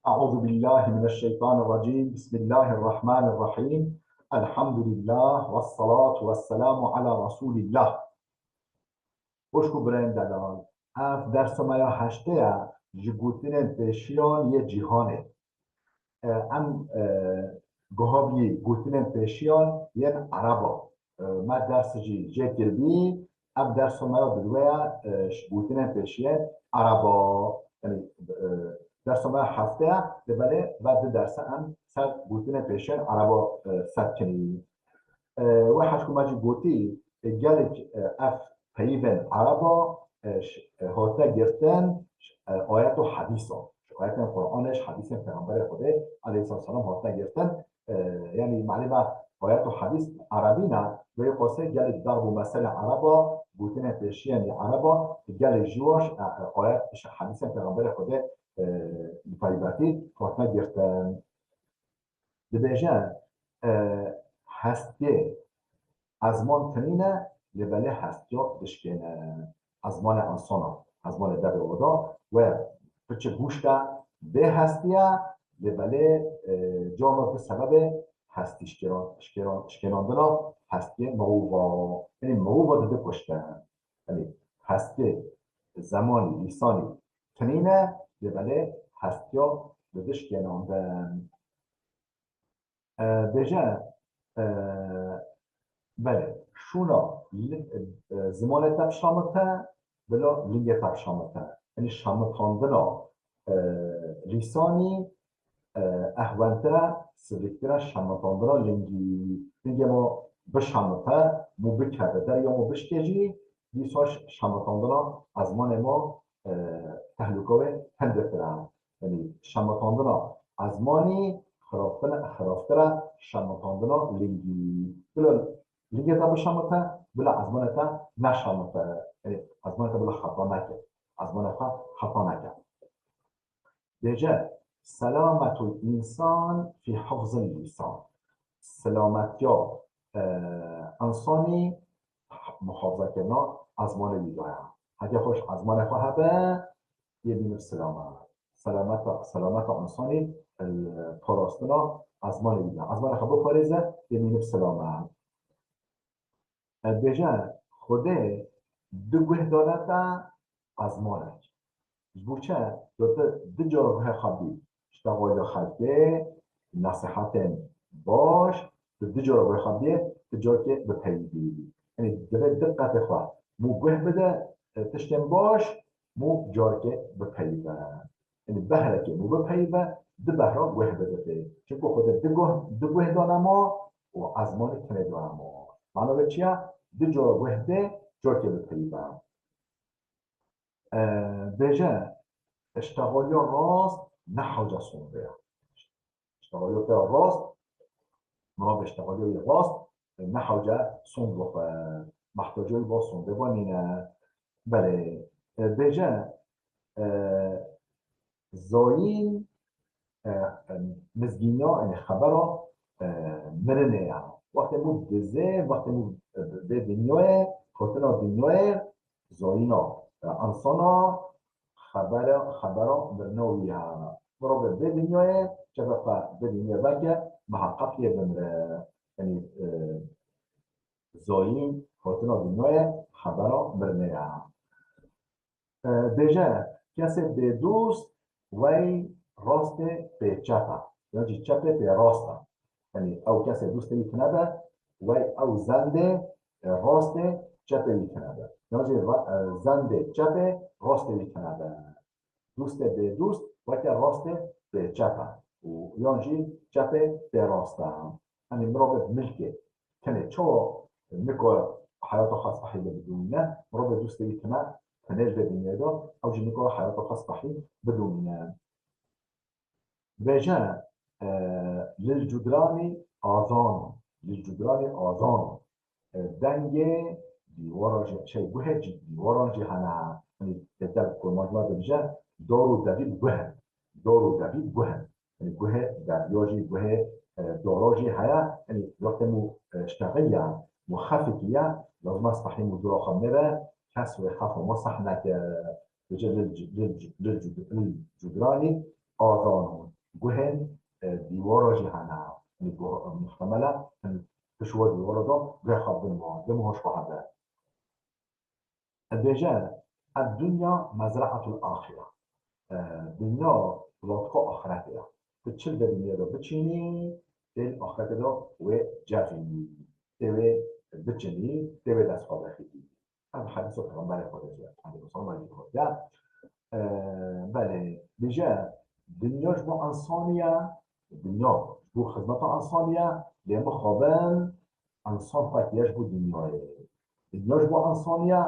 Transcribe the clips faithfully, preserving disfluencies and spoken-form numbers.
أعوذ بالله من الشيطان الرجيم. بسم الله الرحمن الرحيم. الحمد لله والصلاة والسلام على رسول الله. Xweşk û birayên delal. Ev dersa me ya heştê ye ji gotinên pêşiyan yê cîhanê. E, em, e, guha bî gotinên pêşiyan yên Ereba. E, me ders jî jê kiribî, ev dersa me ya bi wê ye, e, ji gotinên pêşiyên Ereba. Yanî, e, dersa me ya heftê ye, lê belê ve du derse em ser gotinên pêşiyên Ereba, e, ser kinî. E, wê her ku me jî gotî, e, gelek, e, ev peyivên Ereba, e, ş-, e, hate girtin, ş-, e, ayet û hedîsan. Ji ayetên Qur'anê, ji hedîsên Pêxemberê Xwedê aleyhisselam hate girtin. E, yanî malê me ayet û hedîs Erebî ne, wê qasê gelek darb û meselê Ereba, gotinên pêşiyên Ereba, gelek ji wan, e, e, ayet, ji hedîsên Pêxemberê Xwedê, e, bi taybetî hate girtin. Dibêje, e, hestiyê ezman tinîne, lê belê hestiya dişkêne. Ezmanê insana, ezmanê devê oda, we piçik hûşte bê hestiye, lê belê, e, cama bi sebebê hestî şkêran-, şkêran-, şkênandina hestiyê mirovan. Yanî mirova dide kuşte. Yanî hestê zemanî, lîsanî tinîne, lê belê hestiya dide şkênandin. E, bêje, e, belê, şûna li-, e, zimanê te bi şamite, bila lingê te bi şamite. Yanî şamitandina, e, lîsanî, e, ehwentir e, siviktir e şamitandina lingî. Lingê ma bişamite, mû bikeve der ya ma bişkê jî, dîsa ş-, şamitandina ezmanê ma, e, tehlûka wê hindirtir e. Yanî şamitandina ezmanî xirabtir e, xirabtir e şamitandina lingî. Bila lingê te bişamite, bila ezmanê te neşamite. Yanî ezmanê te bila xeta neke. Ezmanê xwe xeta neke. Bêje, selametul însan fî hifzil lîsan. Selametiya, e, însanî muhafazakirina ezmanê wî de ye. Heke xweş ezmanê xwe hebe, yê bînî bi selamet. Selameta, selameta însanî, e, parastina ezmanê wî de. Ezmanê xwe biparêze, yê bînî bi selamet. E, dibêje, Xwedê du guh dane te ezmanek. Ji bo çi? Tu, tu du cara guhê xwe bî, ji texwaliya xelkê, nesihetên baş, tu du cara guhê xwe bî, tu carekê bipeyivî. Yanî divê diqetê xwe mû guh bide, e, tiştên baş, mû carekê bipeyive. Yanî behrekê mû bipeyive, du behra guh bide pê. Çimkû Xwedê du guh, du guh dane ma û ezmanî tinê dane ma. Mana vê çi ye? Du cara guh dê, carekê bipeyive. E, bêje, îştexaliya rast ne hewce sondê ye. Îştexaliya te rast, mirovê îştexaliya wî rast, ne hewce sond bixwe. Mehtaca wî va sondê va nîne. Belê, e, bêje, e, zayîn, e, e, mizgîniya, yanî xebera, e, mirinê ye. Wextê mû dizê, wextê mû, e, vê dinyayê, hatina dinyayê, zayîna, e, însana xebera, xebera mirina wî ye. Mirovê vê dinyayê, çepê xwe vê dinyayê veke, miheqeq yê bimire. Yanî, e, zayîn, hatina dinyayê, xebera mirinê ye. E, bêje, kesê bêdost wey rastê pê çep e. Yan jî çepê pê rast e. Yanî ew kesê dostê wî tine be, wey ew zendê, e, rastê çepê wî tine be. Yan jî ra-, e, zendê çepê rastê wî tine be. Dostê bêdost weke rastê pê çep e. Û yan jî çepê pê rast e. Yanî mirovê milkê tenê çawa nikare heyata xwe sehî li bidomîne, mirovê dostê wî tine, tenê li vê dinyayê de, ew jî nikare heyata xwe sehî bidomîne. Dibêje, e, lil cudranî azan, lil cudranî azan. E, dengê dîwara jî, şey, guhê cî-, dîwaran jî hene. Yanî, têkel kurmancî me dibêje, dar û devî guh in. Dar û devî guh in. Yanî guhê deviya jî, guhê, e, dara jî heye. Yanî wextê mû, e, îştexaliya, mû xefekî ye, lazim e sehî mû dûra xwe nêre, kes wê xefa ma seh neke. Dibêje lil cu-, lil cu-, lil cu-, lil cudranî azan. Guhên, e, dîwara jî hene. Yanî guh-, muhtemelen, hin pişwa dîwara de guhê xwe bidin wan. Dem hoş xwe hebe. Dibêje, "Eddunya mezre'atul axire." E, dinya welatka axiretê ye. Tu çi li vê dinyayê de biçînî, tê li axiretê de wê cevî, tê wê biçinî, tê wê dest xwe vexîtî. Ev hedîsa Pêxemberê Xwedê ye, aleyhisselam, aleyhisselam. E, belê, dibêje, dinya ji bo însanî ye, dinya ji bo xizmeta însanî ye, lê mixabin însan xwekî ye ji bo dinyayê. Dinya ji bo însanî ye,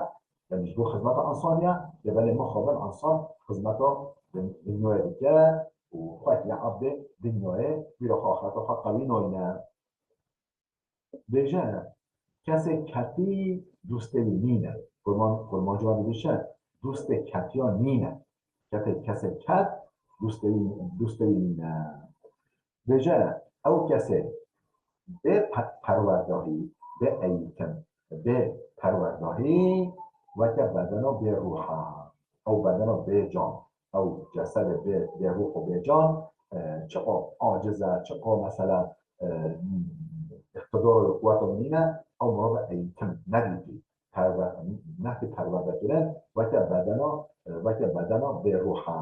yanî ji bo xizmeta însanî ye, lê belê mixabin însan xizmeta din-, dinyayê dike û xwekî ye ebdê dinyayê, wî re xwe axireta xwe qewî nayîne. Dibêje, "Kesê ketî dostê wî nîne." Kurman-, Kurmanciyan dibêje, "Dostê ketiyan nîne." Ketê, kesê ket dostê wî, dostê wî nîne. Dibêje, "Ew kesê bê pe-, perwerdahî, bê eğitim, bê perwerdahî, weke bedena bê ruh e." Ew bedena bê can, ew cesedê bê, bê ruh û bê can, e, çiqa aciz e, çiqa mesela, e, iqtidara û quweta min nîne, ew mirov e eğitim nedîtî. Perwer-, nehti perwerdekirin, weke bedena, e, weke bedena bê ruh e.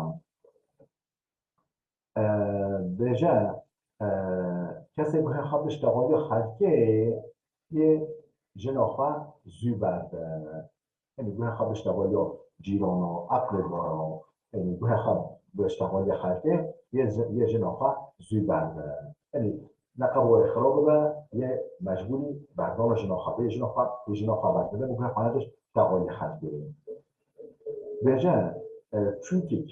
E, dibêje, e, kesê guhê xwe bi ştexaliya xelkê yê jina xwe zû berde. Yanî guhê xwe bi ştexaliya cîrana, eqrêbara, yanî guhê xwe bi ştexaliya xelkê yê ji-, yê jina xwe zû berde. Yanî neqeb wê xirab bibe, yê mecbûrî berdana jina xwe, bê jina xwe, bê jina xwe berde, bi guhê xwe nede ştexaliya xelkê. Dibêje, e, çûkik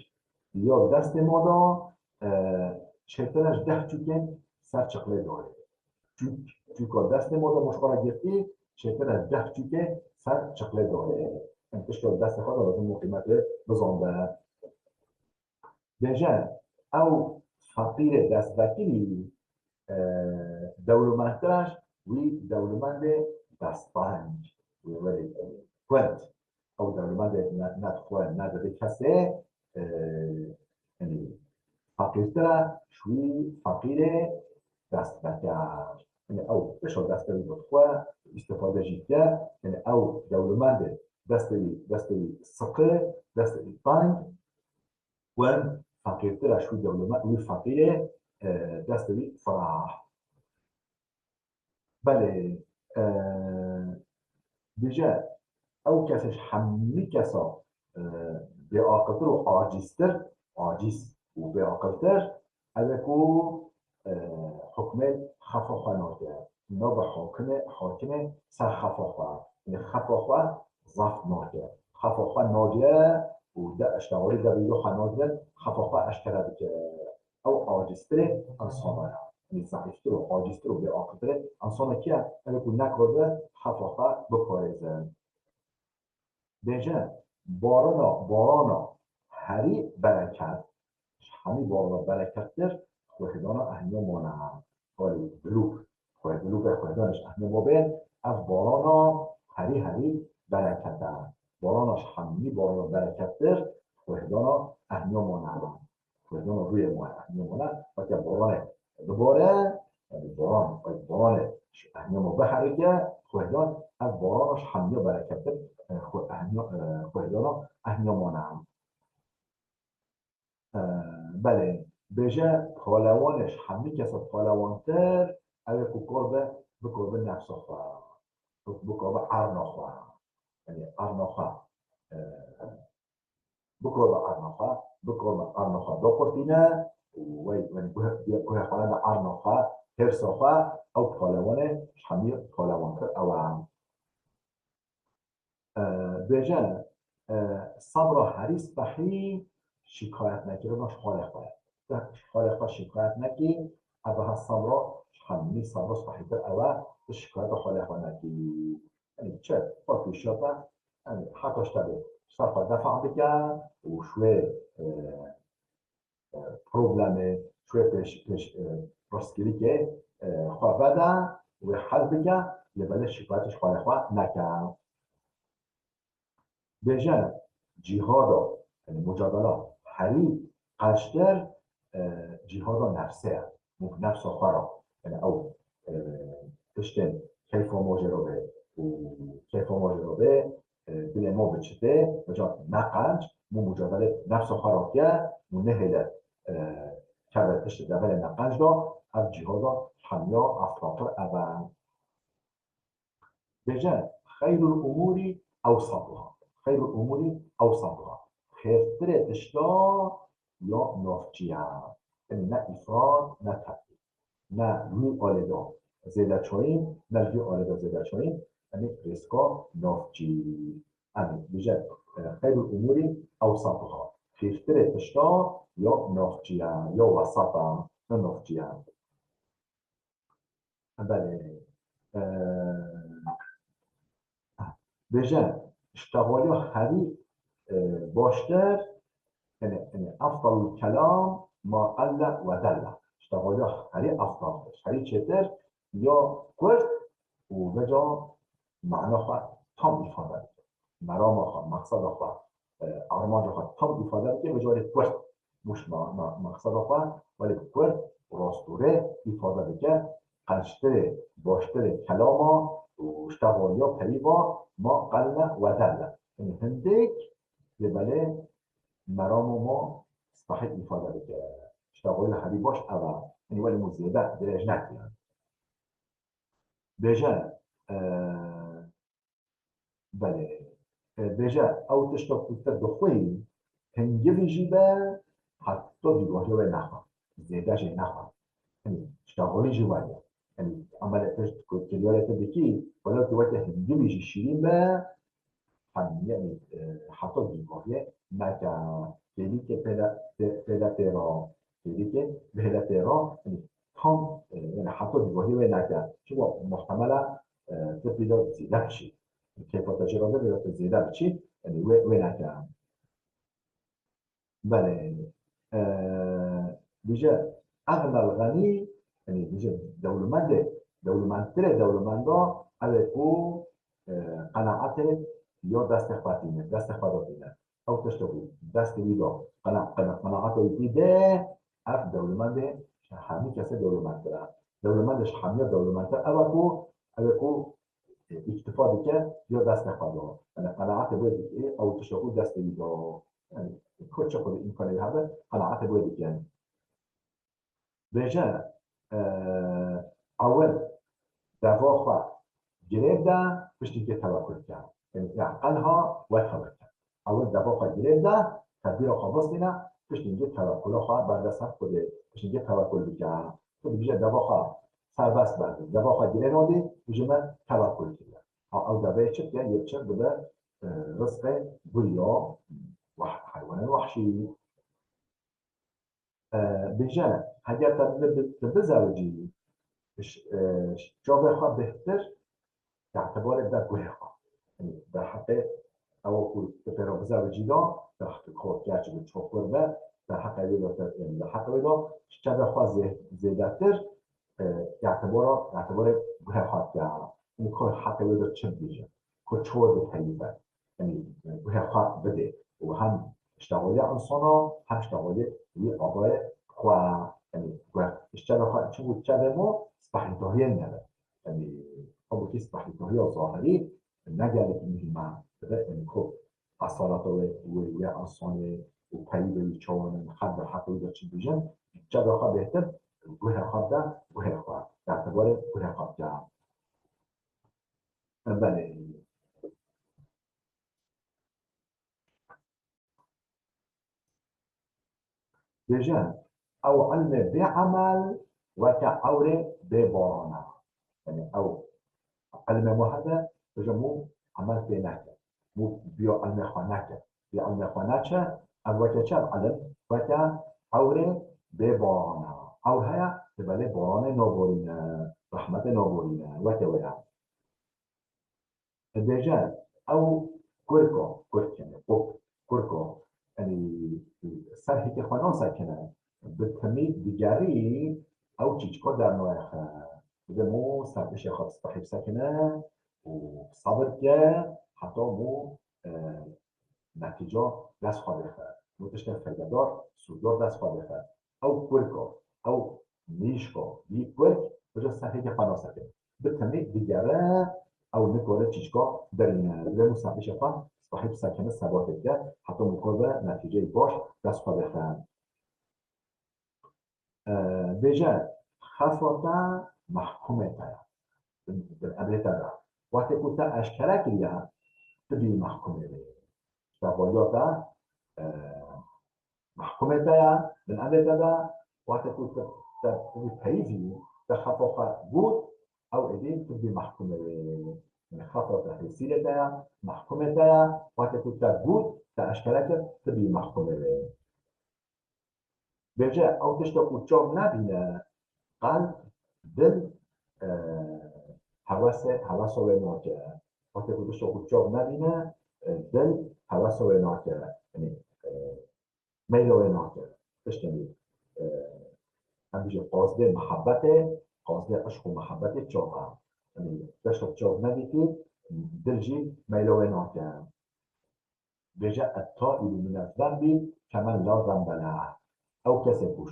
ya destê ma de, e, çêtir e ji deh çûkên ser çiqlê darê. Çûk, çûka destê ma de mişqala girtî, çêtir e ji deh çûkê ser çiqlê darê. Em tişka destê xwe de lazim û qîmetê bizanbe. Dibêje, ew feqîrê destvekirî, e, dewlemendtir e ji wî dewlemendê destbend. Wê werê kurt. Ew dewlemendê ne, ne dixwe, ne didê kesê, e, yanî feqîrtir e ji wî feqîrê destveker. Yanî ew pişa destê wî dixwe, îstîfade jî dike. Yanî ew dewlemendê destê wî, destê wî siqi, destê wî teng, wen feqîrtir e ji wî dewlemend, wî feqîrê, e, destê wî firah. Belê, e, dibêje, ew kesê ji hemî kesa, e, bêaqiltir û acîztir, acîz û bêaqiltir, ew e ku, e, hukmê xefa xwe nake. Nabe hakimê, hakimê ser xefa xwe. Yanî xefa xwe zaf nake. Xefa xwe nagire û de eştexalî de bi xwe nagire, xefa xwe eşkere dike. Ew aciztirê insana ye. Yanî zeîftir û aciztir û bêaqiltirê insana kî ye? Ew ku nekaribe xefa xwe biparêze. Dibêje, barana, barana herî bereket, ji hemî barana berekettir, xwedana ehniya mane. Xwedî dilûk, xwedî dilûkê xwedana ji ehniya ma bên, ev barana herî, herî bereket e. Barana ji hemî barana berekettir, xwedana ehniya mane. Xwedana rûyê ma, ehniya mane, weke baranê bibare, yanî baran, wek baranê ji ehniya ma biherike, xwedan, ev barana ji hemîya berekettir, e, xwe ehniya, e, xwedana ehniya mane. E, belê, bêje, palewanê ji hemî kesa palewantir, ew ê ku kor be, bikor be nefsa xwe, bikor be erna xwe. Yanî erna xwe, e, bikor be erna xwe, bikor be erna xwe biqurtîne û wey, yanî guhe, guhe xwe nede erna xwe, hêrsa xwe, ew palewanê ji hemî palewantir ew e. E, bêje, e, sebra herî spehî şikayet nekirina ji xalê xwe ye. Te ji xalê xwe şikayet nekî, ev ha sebra ji hemî sebra spehîtir ew e, tu şikayeta xalê xwe nekî. Yanî çi? Xwe pêşiya te, yanî heta ji te bê, ji te xwe defa bike û ji wê, e, e, problemê, ji wê pêş, pêş, e, rastgirîkê, e, xwe vede, wê hel bike, lê belê şikayetê ji xwedê xwe neke. Bêje, cîhada, yanî mucadela herî qelştir, e, cîhada nefsê ye. Mû bi nefsa xwe re, yani ew, e, tiştên keyfa ma jê re bê û keyfa ma jê re bê, e, dilê ma biçitê, vêca neqenc, mû mucadelê nefsa xwe re dike, mû nehêle, e, keve tiştê develê neqenc de, ev cîhada hemiya ev taqir ev e. Bêje, xeyrul umûrî ewsatuha. Xeyrul umûrî ewsatuha. Xêrtirê tişta ya navçî ye. Yanî ne îfrat, ne tefrît. Ne li wî alê de zêdeçayîn, ne li vî alê de zêdeçayîn. Yanî rêzika navçî. Yanî bêje, e, xeyrul umûrî ewsatuha. Xêrtirê tişta ya navçî ye, ya wesat e, ne navçî ye. Belê. Ee, bêje, ji texwaliya herî, e, baştir, yani, yani, efdalul kelam ma qelle ve delle. Ji texwaliya herî efdaltir, herî çêtir, ya kurt û vêca mana xwe tam îfade bike. Merama xwe, meqseda xwe, e, armanca xwe tam îfade bike, vêca were kurt. Mûş ma-, ma-, meqseda xwe, were kurt, rastûrê îfade bike, qençtirê, baştirê kelama û ji texwaliya peyva ma qelle ve delle. Yanî hindik lê belê merama ma spehî îfade bike. Ji texwaliya herî baş ev e. Yanî were mû zêde dirêj nekirin. Bêje, e, Belê. E, bêje, ew tişta ku te dixwî, hingivî jî be, heta dîrokê wê nexwe. Zêde jê nexwe. Yanî, ji texwalî jî were. Yanî, emelê pişt ku kiryarê te dikî, wele ku weke hingivî jî şîrîn be, hem, yanî, e, heta dîrokê neke, kêlîkê pê de, pê, pê de têra, kêlîkê bê de têra, yanî, tam, e, yanî, heta dîrokê wê neke. Çima muhtemel e, e, tu pî de zêde biçî. Keyfa te jê re be, vêca tu zêde biçî, yanî wê, wê neke. Belê. E, dije, egnel xenî, yanî dije, dewlemendê, dewlemendtirê dewlemenda, ew ê ku, e, qenaetê ya destê xwe tîne, destê xwe de tîne. Ew tiştê ku destê wî de, qena-, qena-, qenaeta wî pî de, ev dewlemendê ji hemî kesê dewlemendtir e. Dewlemendê ji hemiya dewlemendtir ew e ku, ew ê ku, e, îktifa dike ya destê xwe de. Yanî qenaetê wê dike, ew tiştê ku destê wî de. Yanî ku çi xwedî îmkanê wî hebe, qenaetê wê dike. Bêje, e, ewil deva xwe girêv de, piştî ke tewekul ke. Yanî, ya, qelha we tewekul. Ewil deva xwe girêv de, tedbîra xwe bistîne, piştî ke tewekula xwe berde ser Xwedê, piştî ke tewekul bike. Tu dibêje deva xwe serbest berde, deva xwe girê nadî, dibêje me tewekul kiriye. Ha, ew deveyê çi dike? Yê çi dibe, e, rizqê guriya, wah-, heywanên wahşî. E, bêje, heger te bi, bi, tu bizewicî, ş-, e, ş-, çavê xwe bêhtir, îtibarê bide guhê xwe. Yanî, derheqê ew ku tu pê re bizewicî de, derheqê xwe, gerçî bi çokur be, derheqê wê de te, yanî, derheqê wê de, ji çavê xwe zê-, zêdetir, e, îtibara, îtibarê guhê xwe dike. Yanî, ku heqê wê de çi dibêje, ku çor dipeyve. Yanî, guhê xwe bidê. Û hem ji texwaliya insana, hem ji texwaliya wî avayê xwe, yanî, guh-, ji çavê xwe, çimkû çavê me spehîdahiyê nebe. Yanî, halbûkî spehîdahiya zahirî ne gelek muhîm e. Dibe, yanî, ku esaleta wê, wê, wê insanê û peyivê wî çawan in, her derheqê wî de çi dibêjin, çavê xwe bêhtir guhê xwe bide, guhê xwe, îtibarê guhê xwe bike. Belê. Bêje, ew ilmê bê emel weke ewrê bê baran e. Yanî ew ilmê mû hebe, bêje mû emel pê neke. Mû biya ilmê xwe neke. Biya ilmê xwe neçe, ev weke çi ev ilim? Weke ewrê bê baran e. Ew heye, dibe lê baranê naborîne, rehmetê naborîne. Weke wê ye. Dibêje, ew kurko, kurk, yanî quk, kurko, yanî ser hêkê xwe nasekine, bi timî digerî, ew çîçka dernayexe. Dibe mû ser pişê xwe spehî bisekine û sebir ke, heta mû, e, netîca dest xwe bêxe. Mû tiştê feydedar, sûcdar dest xwe bêxe. ew kurka, ew nîşka, wî kurk, bi ser xêkê xwe nasekin. Bi temî digere, ew nikare çîçka derîne. Divê mû ser xêkê xwe, sahîb sekine sebatê bike, heta mû xwe ve netîceyê baş dest xwe bêxe. E, bêje, xefa te mehkûmê te ye. Bin, bin emrê te de. Wextê ku te eşkere kiriye, tu bî mehkûmê wê. Şevaliya te, e, mehkûmê te ye, bin emrê te de. Wextê ku te, te, tu bî peyivî, te xefa xwe got, ew êdî tu bî mehkûmê wê. Yanî xefa te hêsîrê te ye, mehkûmê te ye. Wextê ku te got, te eşkere kir, tu bî mehkûmê wê. Bêje, ew tişta ku çav nebîne, qelb, dil, e, hewese, hewesa wê nake. Wextê ku tişta ku çav nebîne, e, dil hewesa wê nake. Yanî, e, meyla wê nake. Tiştê wî, e, em bijî qazdê mihebetê, qazdê eşq û mihebetê çav e. Yanî, tişta ku çav nedîtî, dil jî meyla wê nake. Bêje, "Et-taibu mine zenbi kemen la zenbe leh." Ew kesê ku,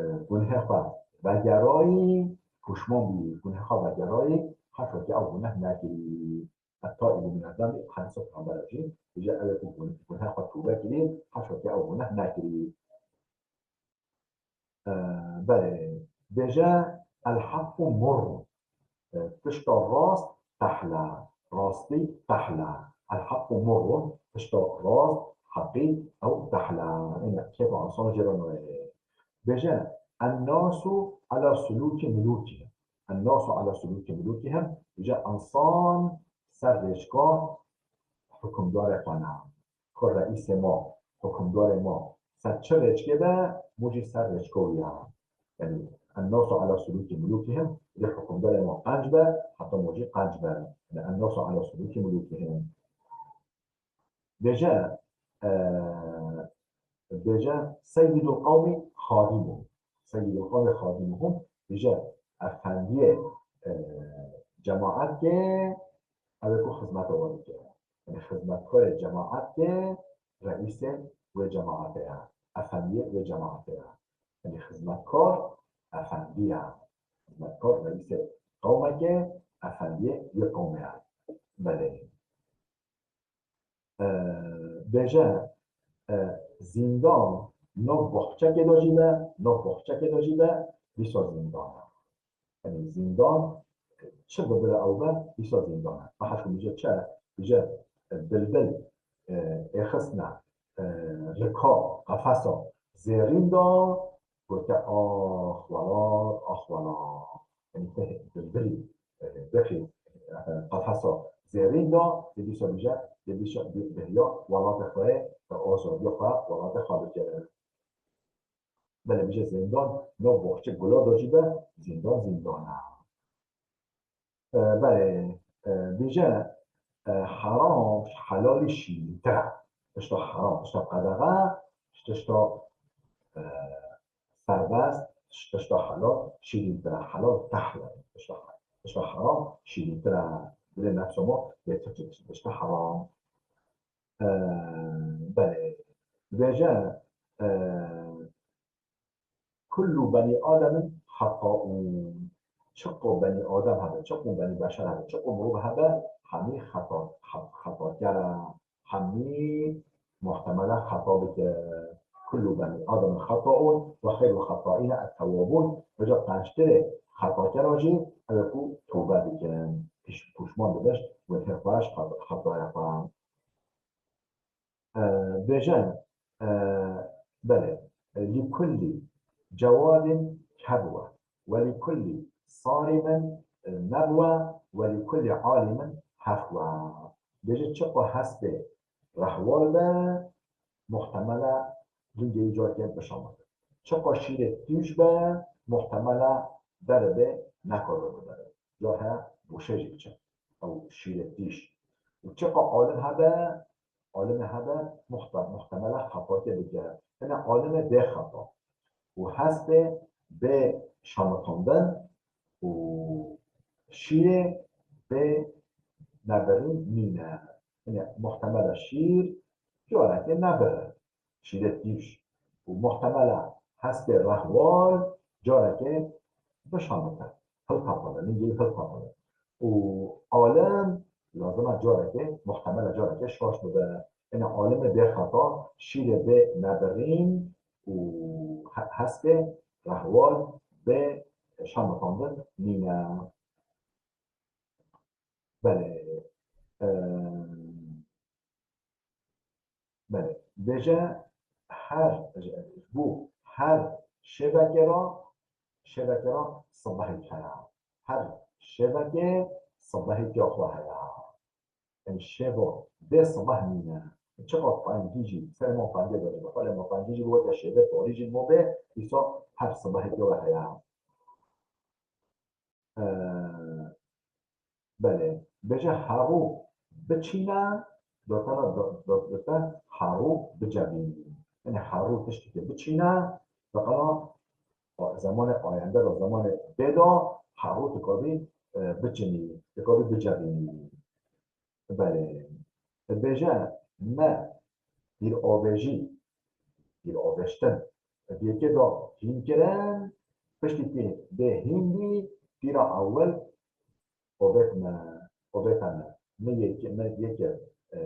e, gunehê xwe vegerayî, pûşman bûyî, gunehê xwe vegerayî, her wekî ew guneh nekirî. "Et-taibu mine zenbi", hedîsa Peyxembera jî, bêje, ew ê ku gun-, gunehê xwe tûbe kirî, her wekî ew guneh nekirî. E, belê. Bêje, "El-haqqu murrun." E, tişta rast tehl e. Rastî tehl e. "El-haqqu murrun", tişta rast, heqî, ew tehl e. Îne kêfa însan jê re nayê. Bêje, "En-nasu ala sulûki mulûkihim." "En-nasu ala sulûki mulûkihim." Bêje, însan ser rêçka hukimdarê xwe ne. Ku reîsê ma, hukimdarê ma, ser çi rêçkê be, mû jî ser rêçka wî ya. Yanî, "En-nasu ala sulûki mulûkihim", lê hukimdarê ma qenc be, heta mû jî qenc be. Yanî, "En-nasu ala sulûki mulûkihim." Bêje, e, bêje, "Seyyidul qewmi xadimuhum." "Seyyidul qewmi xadimuhum", bêje, efendiyê, e, cemaetê, ew ê ku xizmeta we dike. Yanî xizmetkarê cemaetê, reîsê wê cemaetê ye. Efendiyê wê cemaetê ye. Yanî xizmetkar efendî ye. Xizmetkar reîsê qewmekê, efendiyê wê qewmê ye. Belê. E, bêje, e, zîndan nav baxçekê de jî be, nav baxçekê de jî be, dîsa zîndan e. Yanî zîndan, çi bibire ew be, dîsa zîndan e. Behs ku bêje çi? Bêje, e, bilbil, e, êxisne, e, rika, qefesa zêrîn de, gote, "Ax welat, ax welat." Yanî te bilbilî, e, bixî, e, qefesa zêrîn de, dê dîsa bêje, dê dîsa bi-, bêhiya welatê xwe, e, azadiya xwe, welatê xwe bike. Belê, bêje zîndan, nav baxçe gula de jî be, zîndan, zîndan e. E, belê, e, bêje, e, heram ji helalî şîrîntir e. Tişta heram, tişta qedexe, ji tişta, e, serbest, ji tişta helal şîrîntir e. Helal tehl e. Tişta, tişta heram şîrîntir e. Dilê nefsa ma bê tirkî tişta heram. E, belê. Dibêje, e, "Kullu benî Ademin hetaûn." Çiqo benî Adem hebe, çiqo benî beşer hebe, çiqo mirov hebe, hemî xeta, xe-, xetaker e, hemî muhtemele xeta bike. "Kullu benî Ademin hetaûn ve xeyrul xetaîne et-tewwabûn." Vêca qençtirê xetakeran jî ew ê ku tobe dikin, pîş-, pûşman dibin ji gunehê xwe, ji xet-, xetaya xwe. E, bêje, e, belê, "Li kullî cewadin kebwe, we li kullî sarimin nebwe, we li kullî alimin hefwe." Bêje, çiqo hespê rehwal be, muhtemele lingê wî carkê bişamite. Çiqo şîrê tîj be, muhtemele beribe, nekare bibere. Car he boşe jî biçe. Ew şîrê tîj. Û çiqo alim hebe, alimê hebe muhte-, muhtemele xetakê bike. Hine alimê bê xeta. Û hespê bê şamitandin û şîrê bê nebirîn nîne. Hine muhtemele şîr carekê nebire. Şîrê tîj. Û muhtemele Heskê rehwal careke bişanite, hilqefile, lingê wî hilqefile. Û alim lazim e careke, muhtemel e careke şaş bibe. Ene alime bê xeta, şîrê bê nebirîn û he-, heskê rehwal bê şanitandin nîne. Belê. Eee, belê. Bêje her, ji bo her şevekê re, şevekê re sibehek heye. Her şevekê sibehek ya xwe heye. Em şevo bê sibeh nîne. Çiqas fengî jî, serê mafengê de jî, xwe lê mafengî jî weke şevê tarî jî mo bê, îsa her sibehek ya we heye. Eee, belê. Bêje herû biçîne, dotana do-, do-, dote herû bicebînî. Yani herû tiştekê biçîne, diqala zemanê ayende de, zemanê bê de herû dikabî, e, biçinî, dikabî bicebînî. Belê. Bêje me pîravêjî, pîravêştin, di yekê de hîn kirin, piştî ku bê hîn bî, pîra ewil avêt me, avête me. Me yekê, me yekê, e,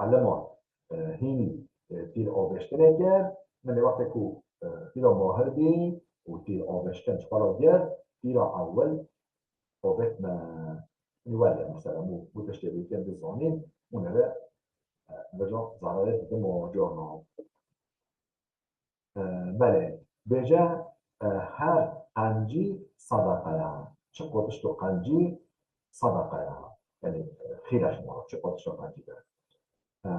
elima, e, hînî, e, pîravêştinê kir. Min ê wextê ku, e, pîra mahir bî û pîravêştin ji xwe re girt, pîra ewil avêt me. Wele mesela, bu, bu tiştê bêkin dizanîn, hûn eve, e, vêca zararê didin û carna. E, belê, bêje, e, her qencî sedeqe ye. Çi qotişto qencî sedeqe ye. Yani, e, xîr e ji me re, çi qotişto qencî be. E,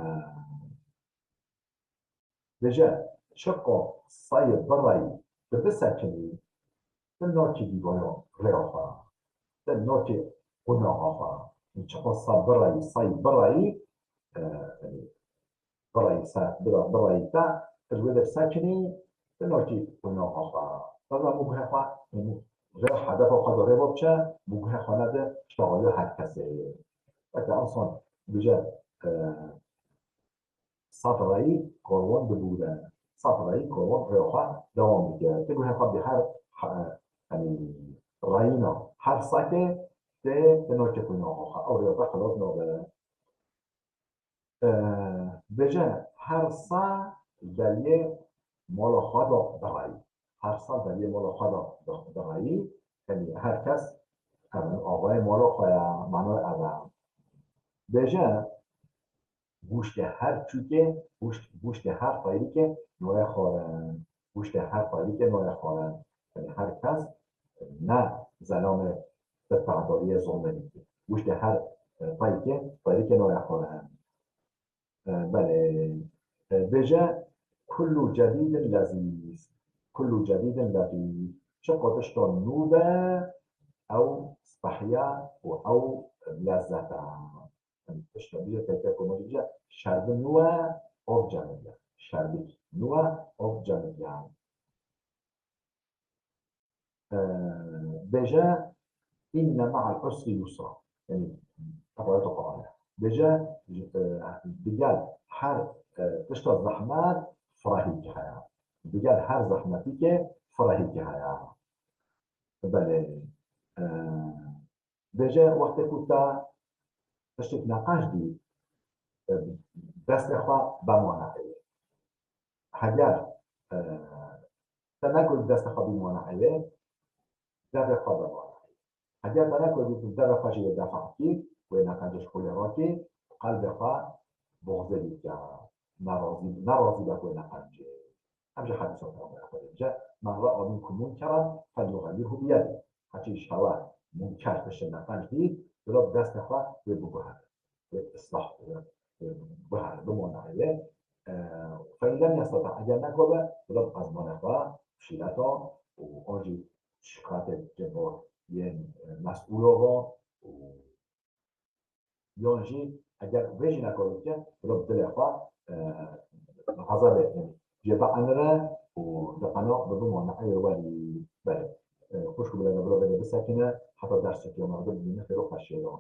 Bêje, çiqo sayê birayî tu bisekinî, tu nakî dîvaya rêya xwe, tu nakî qonaxa xwe. Çiqo sa birayî, sayê birayî, e, yanî birayî se, bira, birayî te, tu ji wê de bisekinî, tu nakî qonaxa xwe. Tazan bû guhê xwe, yanî rê hedefa xwe de rê bo biçe, bû guhê xwe nede, şaxaliya her kesê. Weke insan bêje, e, Safirayî karwan dibûre. Safirayî karwan rêya xwe dewam dike. Tu guhê xwe bi her, he-, yanî rayîna her sake tê, tê nakê qonaxa xwe. Ew rêya te xilas nabe. E, bêje her sa deriyê mala xwe de birayî. Her sa deriyê mala xwe de bi-, birayî. Yanî her kes, ev in, avayê mala xwe ye, manoya ev e. Bêje, Goştê her çûkê, goşt, goştê her tayrikê noya xwarin. Goştê her tayrikê noya xwarin. Yani her kes ne zelamê bi tadariyê zombe dike. Goştê her, e, tayrikê, tayrikê noya xwarin. E, belê. E, bêje, kullu cedîdin lezîz. Kullu cedîdin lezîz. Çi qotişta nû be, ew spehiya û ew lezzet e. Yanî tişta bîje, peyker ku me dibêje, şerbin nû e, of cemid e. Şerbik nû e, of cemid e. Ee, bêje, inne ma'al usri yusra. Yanî, riwayeta Qur'anê. Bêje, e, digel her, e, tişta zehmet firehîkî heye. Digel her zehmetîkê firehîkî heye. Belê. E, Bêje, wextê ku te tiştek neqenc dî, e, destê xwe bimane ewê. Heger, e, te nekir destê xwe bimane ewê, devê xwe bimane ewê. Heger te nekir tu devê xwe jî wê defa kî, wê neqencê ji xwe lê rakî, qelbê xwe boxzê dî dike, nerazî, nerazî be ku wê neqencê. Em jî hedîsa Peyxamberê Xwedê dibêje, "Men ra'a minkum munkeran felyughayyirhu biyedih." Heçî ji hewe munker tiştê neqenc dît, bila bi destê xwe wê biguhere. Wê islah, wê, wê biguhere, bimane ewê. E, "Fe in lem yestati'", eger nekiribe, bila bi ezmanê xwe, şîreta û an jî şikayetê cem bo yên, e, mesûlo ve û Yan jî eger vê jî nekare bike, bila bi dilê xwe, e, xezebê, yanî, jê bienire û di qena bi bimane ewê werî belê. E, xwişk û birayê me, bila belê bisekine, heta derseke me de bibîne xêr û xweşiyê de.